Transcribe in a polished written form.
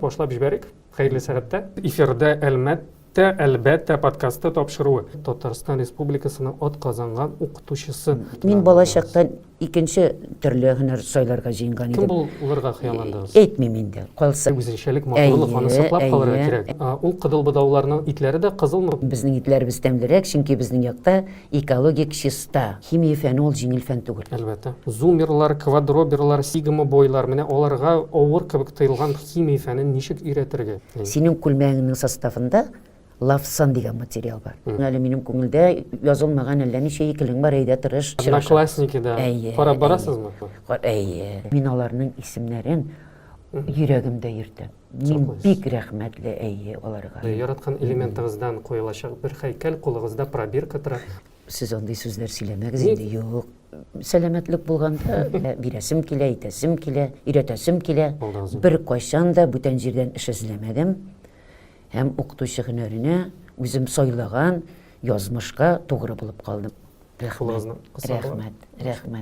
Башлап җибәрик. Хәерле сәгатьтә. Эфирда Әлмәттә, әлбәттә, подкасты тапшыруы. Татарстан Республикасының атказанган укытучысы. Мин бала чактан икенче төрле һөнәр сайларга җыенган идем. Кем булырга хыялландыгыз? Әйтмим инде. Калса. Үзенчәлек, матурлык, аны саклап калырга кирәк. Ул кыдыл-бодауларның итләре дә кызылмы? Безнең итләребез тәмлерәк, чөнки безнең якта Экологик чиста. Химия фәне ул җиңел фән түгел. Әлбәттә. Зумерлар, квадроберлар, сигма-бойлар, менә аларга авыр кебек тоелган химия фәнен ничек өйрәтергә? Синең күлмәгеңнең составында лавсан дигән материал бар. Әле минем күңелдә язылмаган әллә ничә икелең бар, әйдә тырыш. Одноклассники да карап барасызмы? Әйе. Мин аларның исемнәрен йөрәгемдә йөртәм. Мин бик рәхмәтле, әйе, аларга. Яраткан элементыгыздан куелачак бер һәйкәл, кулыгызда пробирка тора. Сез андый сүзләр сөйләмәгез инде, юк. Сәламәтлек булганда бирәсем килә, әйтәсем килә, өйрәтәсем килә. Беркайчан да бүтән җирдән эш эзләмәдем. Һәм укытучы һөнәренә үзем сайлаган язмышка тугры булып калдым. Рәхмәт. Рәхмәт. Рәхмәт.